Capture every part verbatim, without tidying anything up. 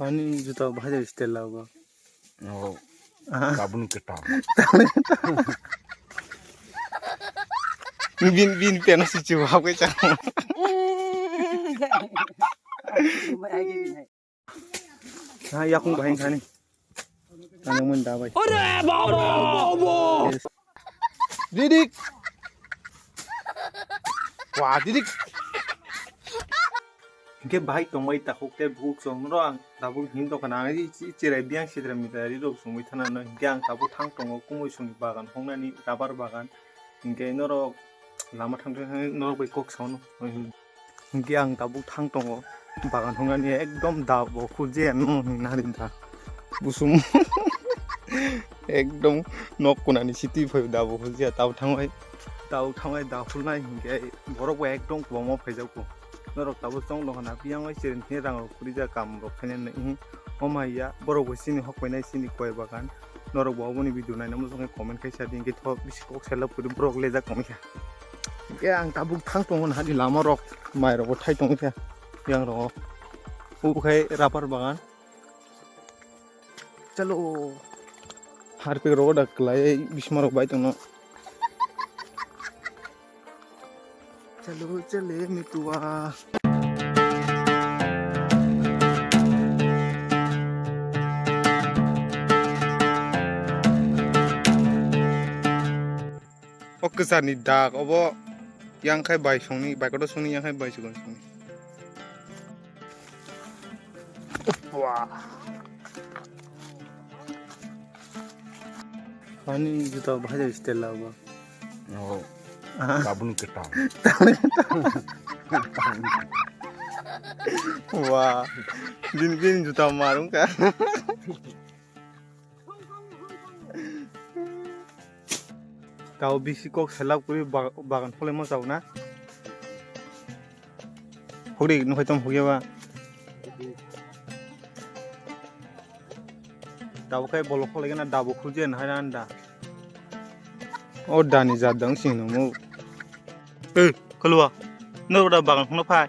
Ani juta bahai jai style lago. Oh. Aha. Tabun kita. Bin, bin pena si chu hap ke chang. Ha, yakung bahai thani. Tangmani da bai. Ore baba! Didik. Wa didik. Hingke bahai tongbai takhuk tei bukhuk chwng no ang tabuk hin tongkha na ang i chi-, chirai biyang sidra midra ri rok chumui thana no hingke ang tabuk thang tongo kumui songni bagan hongnani rubber bagan hingke norok lama thang thang norok bai kok sao no. Hingke ang tabuk thang tongo, bagan hwngnani ekdom da bo khuljiya no hwnna rinda. Busum ekdom nok kunani siti phai da bo khuljiya, tabuk thangbai, tabuk thangbai da khulnai hingke borok bo ekdom kwbangma phaijakgo. Norok tabuk chong longkha na, biyang bai chereng hwnwi rang rok khurija, kam rok khainani, omo hai ya, borok bo chini hok painai chini koi bagan. Norok bo oboni video naina muchung khe comment khe sa di, hingke tho bisi kok selap kwrwi borok lejak tongkha. Hingke ang tabuk thang tongo, hani lama rok, mai rok bo thai tongkha, yang rogo. Obo khai rubber bagan. Chalo. Harpik rogo da kwlai, bisma rok bai tongno. Chalo, chale, mitua. O kwcharni dak obo yang khai bai songni, bai kotor songni, yang khai bai songni. Wah. Ani juta bahai jai style lago. Oh. Aha. Tabun kita. Wah. Bin, bin juta marung ka. Tao bisi kok selap kuri ba-, bagan pholai ma chao na. Hogri nukhai tom hogya ba. Tao khai bolok pholai gana dabo khulje na hai anda. O dani jat dang sing nung. Eh, kalua. Nor da bagan khno phai.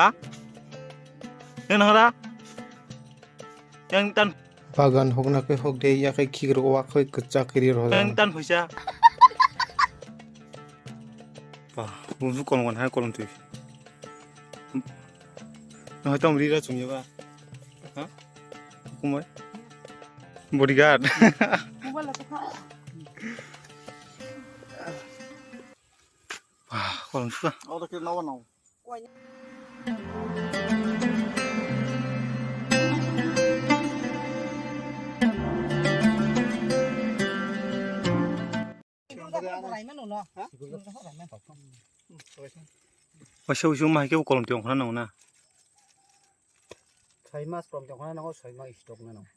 Ha? Nang hara? Yang tan. Bagan hokna khe hok de, ya khe khikrok wa khe kwchak kiri rw. Yang tan phaisa. Ba, bumsu kolom kan hai kolom twi. Nang hai tom rira chungya ba. Ha? Kumai. Bodyguard. Ba, kolom suka. Oro khe nawa nawa. Waisa waisa ma hai khe kolom tiyong khana nango na. Soi mas kolom tiyong khana nango, soi mas stock na nango.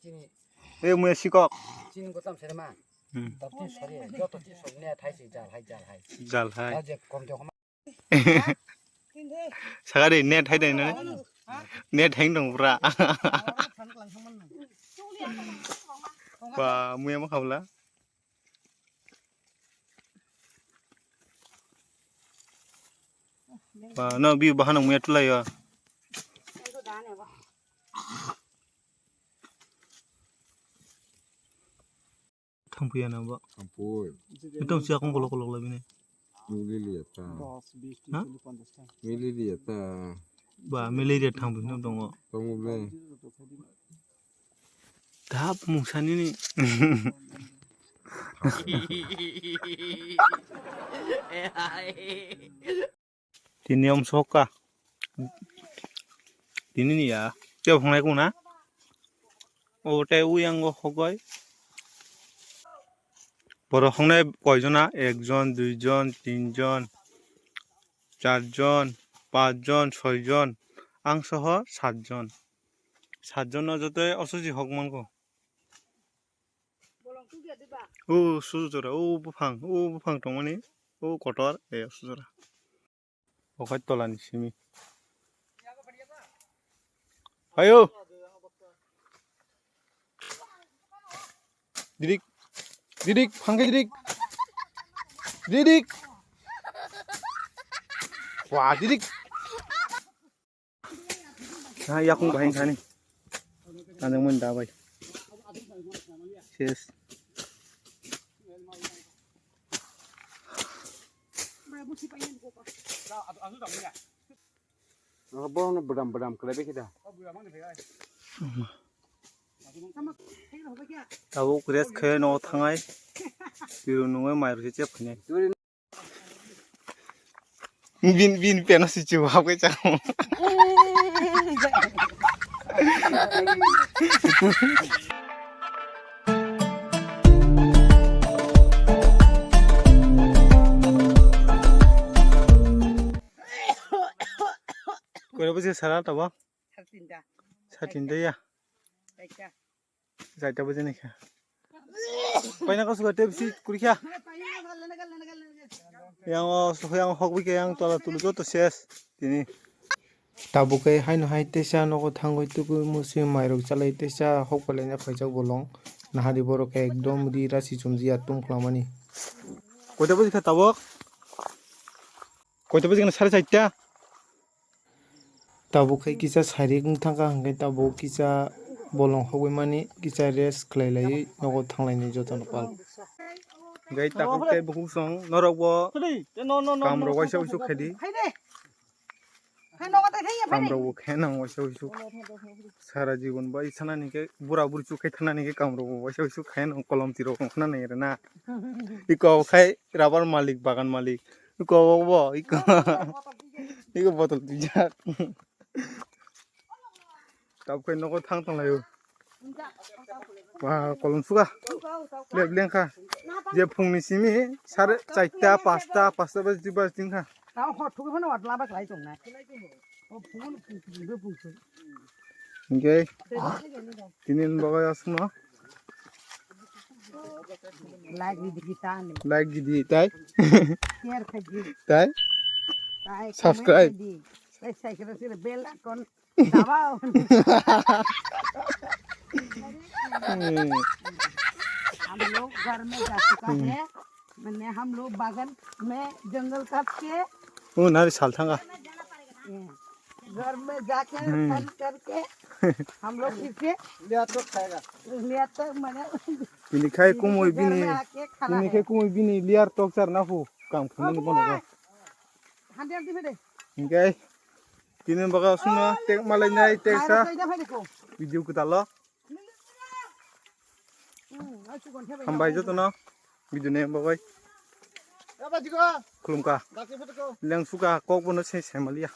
Chini. E muya sikok. Chini gotam serma. Hmm. Tabti sori, joto chi sori ne thai si jal hai, jal hai. Jal hai. Aje kom jo ma. Sagari net hai dai na. Net hang dong pura. Ba muya ma khabla. Ba no bi bahana muya tulai ya. Thangphuya na ba. Thangphui. Ekdom siya kong kolok kolok labini. Milili ya ta. Ha? Milili ya ta. Ba malaria thangphui no tongo. Tongo be. Dap mungsa nini. Tini om soka. Tini ni ya. Tei phungnai kuna. O tei u yang go hogoi. Borok hongnai koijona? Ekjon, duijon, tinjon, charjon, pachjon, soijon, ang soho satjon. Satjon no jotoi ososi hok mango. O susu chora, o buphang, o buphang tongmani, o kotor, e susu chora. Okhai tolani simi. Hayo. Didik. Didik, phangke didik. Didik. Wah, didik. Ha, yakung bahai thani. Tanjak mani da bai. Ses. Borokno bwdam bwdam kwlai bai khe da. Tabuk rest khe no thangai. Piru nungwi mai rwse chep khainai. Bin, bin peno si chu hap kai chang. Koi baje sara tabo? Sara tinta. Sara tinta ya. Chaita baje ni kha. Paina ko suka tepsi kurikha. Yang o suka yang hok bike yang tola tulu joto ses. Tini. Tabuk khe haino hai teisa nogo thangwi tugwi musi mairok chalai teisa hok palaina phaijak bolong. Nahari borok ekdom ri rasi chumjia tum khlamani. Koita baje kha tabuk? Koita baje kha sare chaita? Tabuk khe kisa sairik wng thangkha, hwnkhe tabuk kisa bolong hogwi mani kisa rest khlai laiwi nogo thanglainai jotono pal. Gai tabuk tei bukhuk song norok bo kam rok waisa uisuk khaidi. Kam rok bo khe nang waisa uisuk. Sara jibon bai sanani khe bura buri chuk khai thanani khe kam rok bo waisa uisuk khai nang kolom tirok nang khna nai rena. Iko khai rubber malik, bagan malik. Iko bo, iko. Iko botol twijak. Tabuk khe nogo thang thang laio. Ba, kolom suga. Lek leng kha. Je phungni simi sare chaita, pasta, pasta baji baji thang kha. Tao hor thugwi phano watla ba khlai tongnai. O phone phone phone phone. Hingke tini ni bagwi aswkno like gidi gitani. Like gidi tai. Share khaidi. Tai. Tai subscribe. Comment khaidi. Tai subscribe sila bell icon dabao. Hmm. हम लोग घर में जा चुका है। मैंने हम लोग बागन में जंगल काट के ओ नारी साल थांगा। घर में जाके हम्म। बंद करके हम लोग फिर से लिया तो खाएगा। लिया तो मैंने Tini khai kumui घर bini, में आके खाना tini है। Khai kumui bini liar tok char na hu, kam khunani bono go. Hande hande phede. Hingke tini baga suna tek malai nai tek sa. Video kwtalo. Hambai jotono video ni bagwi. Khulumkha. Lengsuka kok bono se se maliya.